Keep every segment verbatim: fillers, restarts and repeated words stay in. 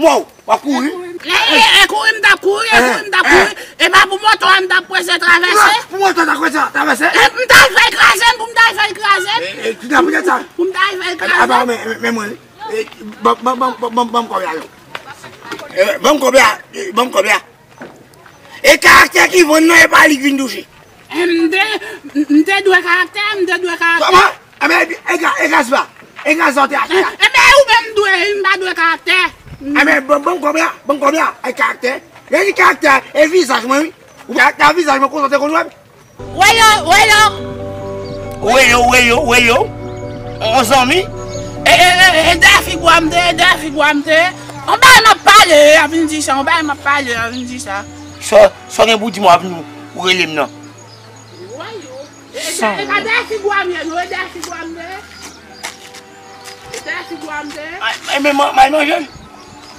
Pow! W ap kouri? E, e, e kouri m t ap kouri, e kouri m t ap kouri. E pa pou moto a m t ap prese travèse. Pou moto a t ap prese travèse? E m t al fè l kraze m, pou m t al fè l kraze m. E, e, kounya poutèt sa. Pou m t al fè l kraze m. Apa, men, men, men mwen. E, ban, ban, ban, ban, ban, ban m kòb la non. E, ban m kòb la, e, ban m kòb la. E karaktè ki vann nan, e pa li k vin touche. E m te, m te dwe karaktè, m te dwe karaktè. Kòman? Enben, e, e, e gaz la. E gaz la w te achte a. Enben, ou menm dwe, m pa dwe karaktè. Enben, ban, ban m kòb la, ban m kòb la, e karaktè. Lè di karaktè, e vizaj mwen, wi. Ou karaktè a vizaj mwen, konsa w te konn wè m. Weyo, weyo. Weyo, weyo, weyo. On zanmi. E, e, e, e dèyè figi w a m te, e dèyè figi w a m te. On bagay m ap pale, a vin di sa, on bagay m ap pale, a vin di sa. Sa, sa w gen pou di m, w ap vin ou rele m nan. Weyo. E, e, e pa dèyè figi w a m ye, non, e dèyè figi w a m te. E dèyè figi w a m te. Ay, ay, men man, may manje l.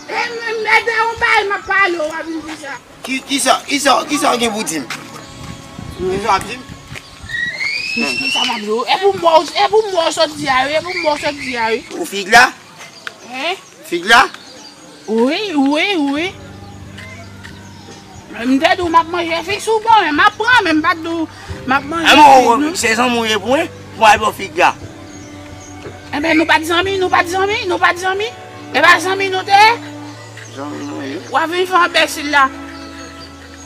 E, men, men dèyè on bagay m ap pale, w ap vin di sa. Ki, kisa, kisa, kisa w gen pou di m? Kisa w ap di m? Kisa m ap di w? E pou mò, e pou mò w sot di a, wi, e pou mò w sot di a, wi. Ou fig la? Hein? Fig la? Wi, wi, wi. M te di w m ap manje fig, si w ban mwen, m ap pran, men m pa t di w m ap manje fig, non. Se zanmi w ye pou mwen, pou mwen al ba w fig la. Enben, nou pa t zanmi, nou pa t zanmi, nou pa t zanmi. E pa zanmi nou te ye? Zanmi nou ye. W ap vin fè anbesil la.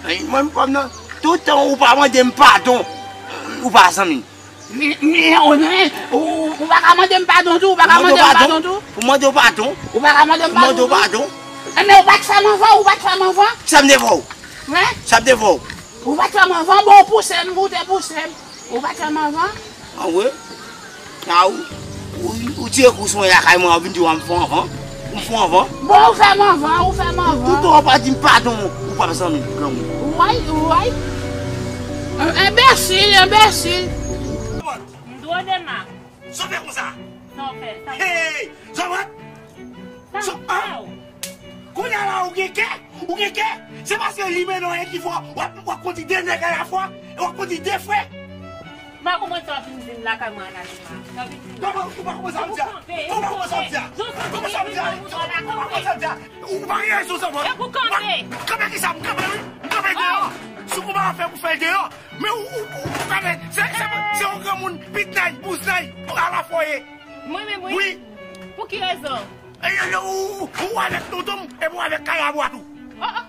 Ay, mwen, m pa nan. Tout tan ou pa mande m padon, ou pa zanmi. Men, men, ou, men, ou, ou pa ka mande m padon tou, ou pa ka mande m padon tou. Pou mande w padon. Ou pa ka mande m padon tou. Pou mande w padon. Enben, ou pa t fè m anvan, ou pa t fè m anvan. Sa m te fè w? Hein? Sa m te fè w? Ou pa t fè m anvan, bon, ou pouse m, ou te pouse m. Ou pa t fè m anvan. Anwe? A, ou, ou, ou tire kou sou mwen lakay mwen, ou vin di w a m fè w anvan. Ou m fè w anvan. Bon, ou fè m anvan, ou fè m anvan. Toutan w pa di m padon, ou p ap zanmi granmoun. Woy, woy. Enbesil, enbesil. M dwe Dema. Sa w fè konsa? Sa w fè? Sa w fè? Hey! Zòbòt! Sa w fè? Kounye a la, ou gen kè? Ou gen kè? Se paske li mennen w ki fè w ap, w ap kondi de nèg alafwa, e w ap kondi de frè. M pa konprann sa w ap vin di m lakay mwen an la, Dema. Sa w vin di m la. Kòman, ou pa konprann sa w ap di a? Ou pa konprann sa w ap di a? Kòman sa w ap di a? Kòman sa w ap di a? Ou pa gen rezon, Zòbòt. E pou kanpe. Kanpe kisa? M kanpe, wi. M kanpe deyò. Si w konn pa fè, ou fè l deyò. Men ou, ou, ou, ou kanpe. Se, se, se yon granmoun, pitnay, bouznay, alafwa w ye. Mwen menm, wi. Wi. Pou ki rezon? E, e, e, ou, ou, ou avèk tonton m, epi ou avèk kalabwa tou. Oh, oh.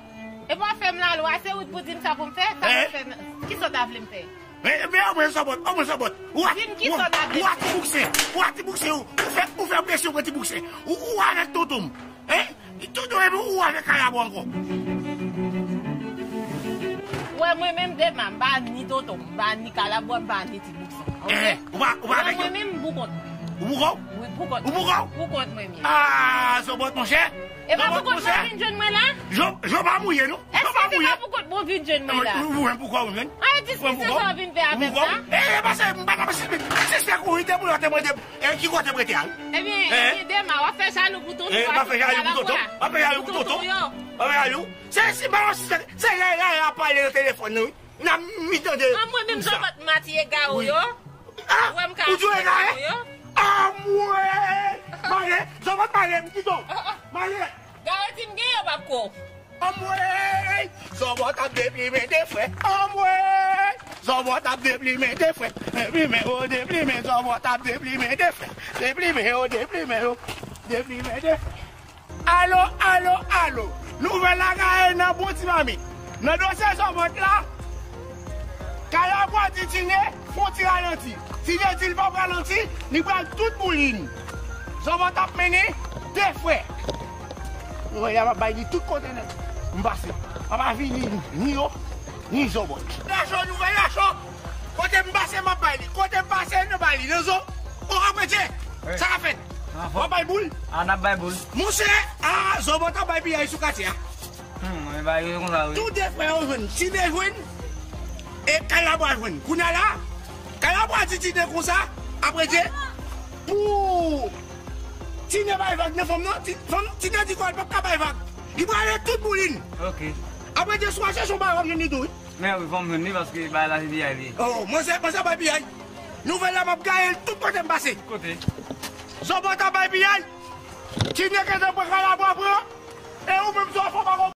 Epi w ap fè m lalwa, se ou k pou di m sa pou m fè, sa pou m fè. Kisa w ta vle m fè? Men, men, anmwe Zòbòt, anmwe Zòbòt. Ou a, di m kisa w ta vle m fè. Ou a ti bouksen, ou a ti bouksen, ou, ou fè, ou fè presyon pou ti bouksen. Ou, ou avèk tonton m. Hein? Tonton, epi ou avèk kalabwa ankò. Ou wè mwen menm Dema, m pa ni tonton, m pa ni kalabwa, m pa ni ti bouksen. Ok? Eh, ou pa, ou pa avèk yo? Mwen menm, m pou kont mwen. Ou pou kont? Wi, pou kont mwen. Ou pou kont? Pou kont mwen, m ye. Ah, Zòbòt, monchè. E pa pou kont mwen vin jwenn mwen la? Jan, jan pa mouye, non. Èske se pa pou kont mwen vin jwenn mwen la? Ou, ou, ou, pou kont mwen. An, e diskisyon sa w vin fè avè m la? Eh, eh, pase, m pa t ap sispèk, sispèk ou, wi, depi lè w te mande m, eh, ki kote m rete a, wi. Ebyen, ebyen, Dema, w ap fè jalou pou tonton, w ap fè jalou pou tonton, w ap fè jalou pou tonton, w ap fè jalou. Se, se pa yon sispèk, se lè, lè, lè ap pale nan telefòn nan, wi. N ap mi tande. An, mwen menm Zòbòt, m ap tiye gawo yo. Ah, ou di w egare? Anmwey! Mare, Zòbòt mare m, kite w. Mare. Gawo di m gen yo p ap ko. Anmwey! Zòbòt ap deplimen de frè. Anmwey! Zòbòt ap deplimen de frè. Deplimen, o, deplimen, Zòbòt ap deplimen de frè. Deplimen, o, deplimen, o. Deplimen de frè. Alo, alo, alo. Nouvèl la gaye nan bon ti mamit. Nan dosye Zòbòt la, Kalabwa di Tine fè yon ti ralanti. Tine di l p ap ralanti, li pral tout boulin. Zòbòt ap mennen de frè. Nouvèl la m ap bay li tout kote nèt m pase. M ap avili ni yo, ni Zòbòt. Lajan, nouvèl lajan. Kote m pase, m ap bay li. Kote m pase, m ap bay li. Nan zo, o, apre Dye, sa ka fèt. W ap bay boul? A, n ap bay boul. Monchè, a, Zòbòt ap bay piyay sou katye a. Hmm, mwen bay yo konsa, wi. Tou de frè yo jwenn. Tine jwenn, e Kalabwa jwenn. Kounye a la, Kalabwa di Tine konsa, apre Dye, pou Tine bay vag nan fanm nan, Ti-, fanm, Tine di kò l p ap ka bay vag. Li prale tout boulin. Ok. Apre Dye, si w al chèche yon bagay, w ap jwenn li tou, wi. Men wi, fò m jwenn li paske bagay la se piyay li ye. Oh, mwen se, mwen se bay piyay. Nouvèl la m ap gaye l tout kote m pase. Kote? Zòbòt ap bay piyay. Tine gentan pran Kalabwa pran. E ou menm sa w ap fè w pa konprann.